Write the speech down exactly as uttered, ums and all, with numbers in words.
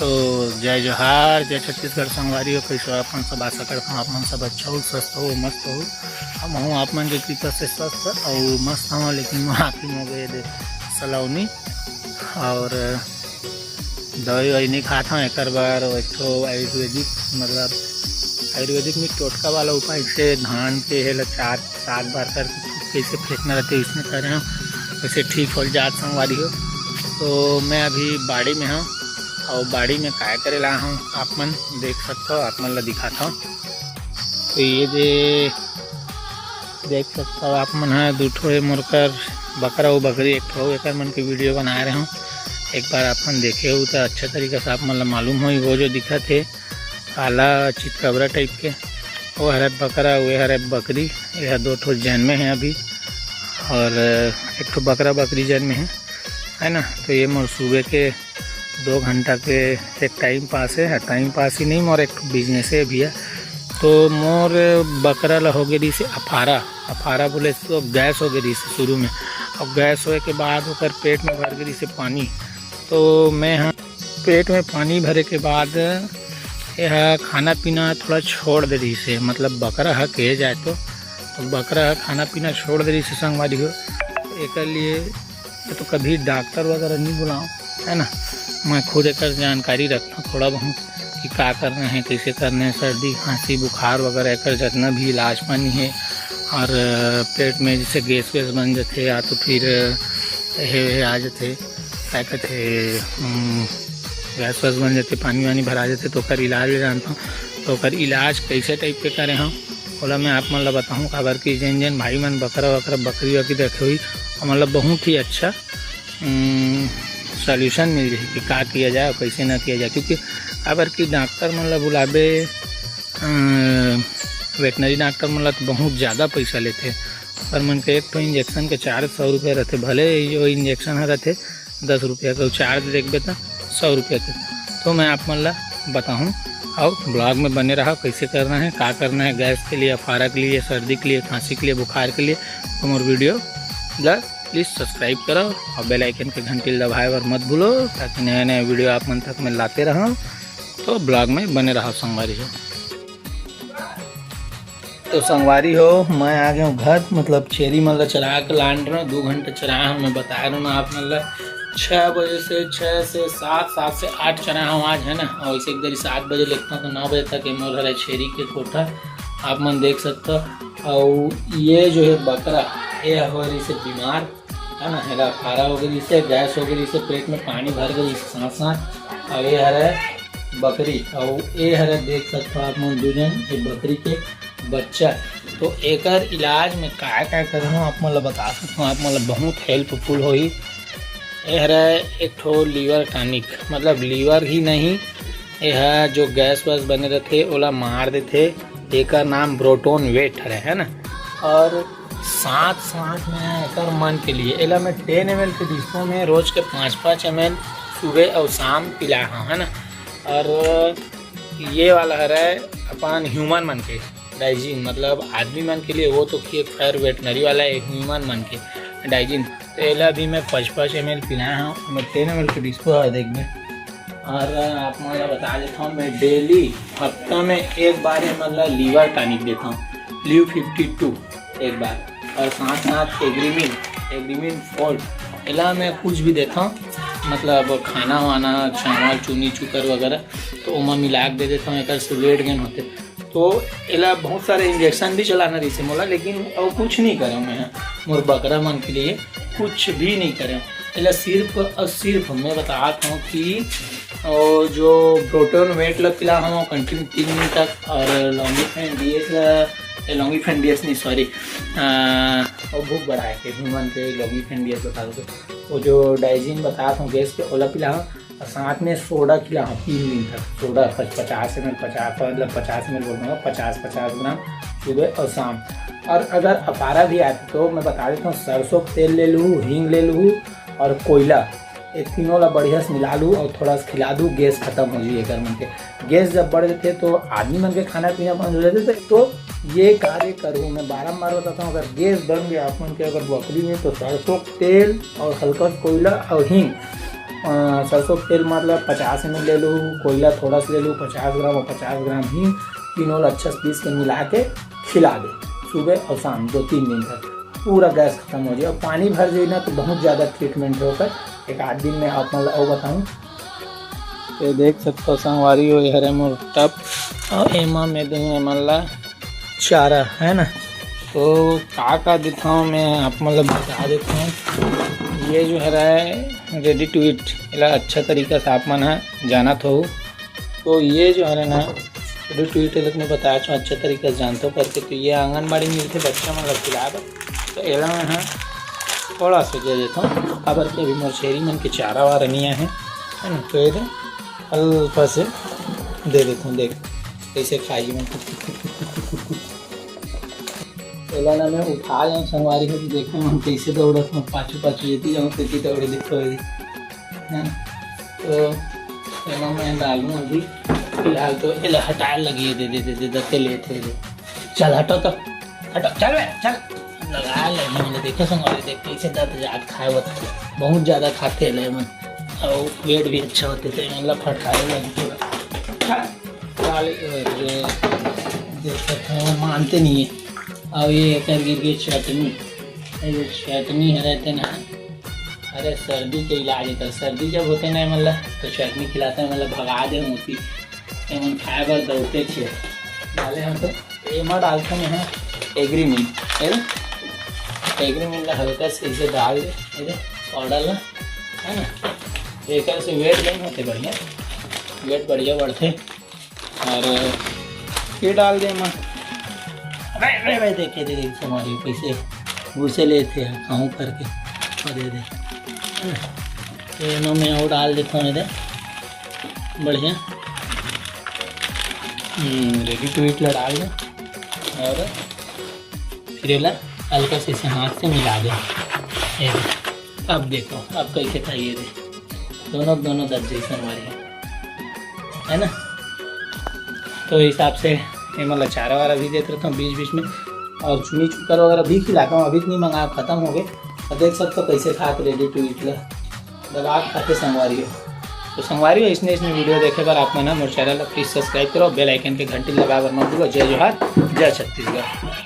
तो जय जोहार, जय छत्तीसगढ़ संगवारी हो। कैसे हो आप मन सब? आशा करता हूँ आप मन सब अच्छा हो, स्वस्थ हो, मस्त हो। हम हूँ आप मन के कृपा से स्वस्थ और मस्त हूँ, लेकिन मैं आप ही में गए दे सलाउनी और दवाई ववाई नहीं खात हूँ। एक बार एक ठो आयुर्वेदिक, मतलब आयुर्वेदिक में टोटका वाला उपाय से धान के हेला चार सात बार करके कैसे फेंकना रहते, इसने करे हूँ, वैसे ठीक हो जात संगवारी हो। तो मैं अभी बाड़ी में हूँ और बाड़ी में काय करे ला हूँ, आप मन देख सकते हो, आप मन ला दिखाता हूँ। तो ये दे देख सकते हो आप मन ह, दू ठो ये मोर कर बकरा अउ बकरी एक ठो, एकर मन के वीडियो बनाए रहे हूँ। एक बार आप मन देखे हो तो अच्छा तरीका से आप मन ला मालूम होही। वो जो दिखत हे काला चितकबरा टाइप के, वो हरे बकरा, वो हरे बकरी। ये दो ठो जन्मे हैं अभी और एक ठो बकरा बकरी जन्मे है, है ना। तो ये मोर सुबह के दो घंटा के एक टाइम पास है, टाइम पास ही नहीं, मोर एक ठो बिजनेस है भैया। तो मोर बकरा ला हो गए रहिसे अफारा, अफारा बोले तो गैस हो गए रहिसे शुरू में, और गैस होए के बाद ओकर पेट में भर गए रहिसे पानी। तो मैं ह पेट में पानी भरे के बाद यह खाना पीना थोड़ा छोड़ दे रहिसे, मतलब बकरा ह कहे जाए तो, तो बकरा ह खाना पीना छोड़ दे रहिसे संगवारी हो। एकर लिए ये तो कभी डॉक्टर वगैरह नहीं बुलाओ, है ना। मैं खुद एकर जानकारी रखता थोड़ा बहुत कि का करना है, कैसे करना है, सर्दी खांसी बुखार वगैरह एकर जितना भी इलाज पानी है। और पेट में जैसे गैस वैस बन जाते या तो फिर हे, हे आ जाते, क्या कहते, हम्म, गैस वैस बन जाते, पानी वानी भरा जाते, तो ओकर इलाज ले जानता हूँ। तो ओकर इलाज कैसे टाइप के करे हम, ओला मैं आप मन ला बताहूँ। काबर कि जेन जेन भाई मन बकरा वकरा बकरी वकरी रखे हुई, ओमन ला बहुत ही अच्छा सॉल्यूशन मिल जाए कि का किया जाए और कैसे ना किया जाए। क्योंकि काबर कि डॉक्टर मन ला बुलाबे, वेटनरी डॉक्टर मन ला तो बहुत ज़्यादा पैसा लेते। पर मन के एक ठो इंजेक्शन के चार्ज सौ रुपया रहते, भले जो इंजेक्शन ह रहते दस रुपया के, चार्ज देखबे तो सौ रुपया के। तो मैं आप मन ला बताहूँ और ब्लॉग में बने रहा, कैसे करना है, का करना है, गैस के लिए, अफारा के लिए, सर्दी के लिए, खांसी के लिए, बुखार के लिए। तो मोर वीडियो ला प्लीज सब्सक्राइब करो और बेल आइकन के घंटी ला दबाए बर मत भूलो, ताकि नया नया वीडियो आप मन तक मैं लाते रहूँ। तो ब्लॉग में बने रहो संगवारी हो। तो संगवारी हो, मैं आ गया हूँ घर, मतलब छेरी मन ला चरा के लान रहा हूँ, दो घंटा चरा हूँ, मैं बता रहा हूँ ना आप मन ला, छः बजे से, छः से सात, सात से आठ चरा हूँ आज, है ना। और इसे एक दरी सात बजे लेता हूँ तो नौ बजे तक ये मोर हरे छेरी के कोठा आप मन देख सकते हो। और ये जो है बकरा, ये हो रहिसे बीमार, है ना, हेला अफारा हो गई, इसे गैस हो गई, इसे पेट में पानी भर गई, इसे साथ साथ। और ये हरे बकरी, और ये हरे देख सकते हो आप मन दू जन, ये बकरी के बच्चा। तो एकर इलाज में काय काय करे हूँ आप मन ला बता सकता हूँ, आप मन ला बहुत हेल्पफुल होही। ये हरे एक ठो लीवर टॉनिक, मतलब लीवर ही नहीं, ये ह जो गैस वैस बने रहते ओला मार देते। एकर नाम ब्रोटोन वेट हरे, है ना। और साथ साथ में एकर मन के लिए एला मैं टेन एम एल के डिस्पो में रोज के पाँच पाँच एम एल सुबह और शाम पिला हूँ, है ना। और ये वाला हरे अपन ह्यूमन मन के डाइजिन, मतलब आदमी मन के लिए, वो तो कि खैर वेटनरी वाला है, ह्यूमन मन के डाइजिन। तो एला भी मैं पाँच पाँच एम एल पिलाए हूँ, मैं टेन एम एल के डिस्पो है, देख में। और आप मन ला बता देता हूँ, मैं डेली हफ्ता में एक बार ये मतलब लीवर टॉनिक देता हूँ, ल्यू फिफ्टी टू एक बार, और साथ साथ एग्रीमिन, एग्रीमिन फोर्ट, एला मैं कुछ भी देता हूँ, मतलब खाना वाना, चावल, चुनी, चुकर वगैरह, तो ओमा मिला के दे देता हूँ, एकर से वेट गेन होते। तो एला बहुत सारे इंजेक्शन भी चलाना रहिसे मोला, लेकिन और कुछ नहीं करे मैं, मोर बकरा मन के लिए कुछ भी नहीं करे। एला सिर्फ और सिर्फ मैं बतात हूँ कि और जो ब्रोटोन वेट ला पिला हूँ कंटिन्यू तीन दिन तक, और लॉन्गिफेन डी एस ला, लॉन्गिफेन डी एस नहीं, सॉरी, और भूख बढ़ाए के ह्यूमन के लॉन्गिफेन डी एस बता दो। वो जो डाइजिन बतात हूँ गैस के, ओला पिला हूँ, और साथ में सोडा खिला हूँ तीन दिन तक। सोडा पच-, पचास एम एल, पचास, मतलब पचास एम एल बोल रहा हूँ, पचास, पचास ग्राम सुबह और शाम। और अगर अफारा भी आए तो मैं बता देता हूँ, सरसों के तेल ले लूँ, हींग ले लूँ और कोयला, ये तीनों ला बढ़िया से मिला लूँ और थोड़ा सा खिला दूँ, गैस खत्म हो जाए एकर मन के। गैस जब बढ़ जाते तो आदमी मन के खाना पीना बंद हो जाते। तो ये कार्य करूँ मैं बारम्बार बताता हूँ, अगर गैस बन गया आप मन के अगर बकरी में, तो सरसों के तेल और हल्का सा कोयला और हींग, अ, सरसों के तेल मतलब पचास एम एल ले लूँ, कोयला थोड़ा सा ले लूँ, पचास ग्राम और पचास ग्राम ही, तीनों ला अच्छा से पीस के मिला के खिला दे सुबह और शाम दो तीन दिन तक, पूरा गैस खत्म हो जाए। और पानी भर जाए ना तो बहुत ज़्यादा ट्रीटमेंट है ओकर, एक आध दिन में आप मतलब और बताऊँ। ये देख सकते हो संगवारी हो, ये हरे मोर टब और एमा में दूँ एमन ला चारा, है ना। तो का का देथव मैं आप मतलब बता देता हूँ। ये जो हरे रेडी टू ईट, एला अच्छा तरीका से आप मन ह जानत हो। तो ये जो हरे ना रेडी टू ईट, एला मैं बताया अच्छा तरीका से जानत हो करके। तो ये आंगनबाड़ी मिलथे बच्चा मन ला खिलाए बर। तो एला मैं ह थोड़ा सा दे देता हूँ, काबर के अभी मोर छेरी मन के चारा वारा नहीं है, है ना। तो ये दे हल्का से दे देता हूँ, देख कैसे खाई मैं। एला ना मैं उठा लें संगवारी हो, देखो हम कैसे दौड़त हूँ, पाछू पाछू जेती जाऊँ तेती दौड़े देखो ये। हाँ, तो एमा मैं डालूँ अभी, फिलहाल तो एला हटाए लगी है, दे दे दे दे दत्ते लेत है दे। चल हटो तो, हटो, चल बे, चल। लगा ले, मैंने देखो संगवारी देख कैसे दत्त जात खाए होता है, बहुत ज़्यादा खाते हैं एमन, और वेट भी अच्छा होते थे, मतलब फटकाए लगी पूरा। काले, अरे, देख सकते हैं, वो मानते नहीं है। अब ये एकर गिर गई चटनी, ये चटनी हरे तेन ह, अरे सर्दी के इलाज है, सर्दी जब होते ना मतलब तो चटनी खिलाते हैं, मतलब भगा दे होती, एमन खाए बर दौड़ते थे। डाले हम तो एमा डालते हैं एग्रीमिन, है ना, एग्रीमिन ला हल्का से इसे डाल दे, है ना, पाउडर ला, है ना, एकर से वेट नहीं होते बढ़िया, वेट बढ़िया बढ़ते। और ये डाल दे एमा। अरे, अरे, अरे, देखे, देखे, संगवारी कैसे घुसे लेते हैं, खाऊं करके। और दे दे। ये एमा मैं और डाल देता हूँ, ये दे। बढ़िया। हम्म, रेडी टू ईट ला डाल दे। और फिर एला हल्का से इसे हाथ से मिला दे। ये दे। अब देखो, अब कैसे खाइए दे। दोनों, दोनों दर्द जैसे हमारे हैं, है ना। तो इस हिसाब से एमन ला चारा वारा भी देत रहता हूँ बीच बीच में, और चुनी चुकर वगैरह भी खिलाता हूँ। अभी तो नहीं मंगाया, खत्म हो गए। तो देख सकते हो कैसे खात रेडी टू ईट ला, दबा के खाते संगवारी हो। तो संगवारी हो, इसने, इसने वीडियो देखे बर आप मन ह मोर चैनल ला प्लीज सब्सक्राइब करो, बेल आइकन के घंटी दबाए बर मत भूलो। जय जोहार, जय छत्तीसगढ़।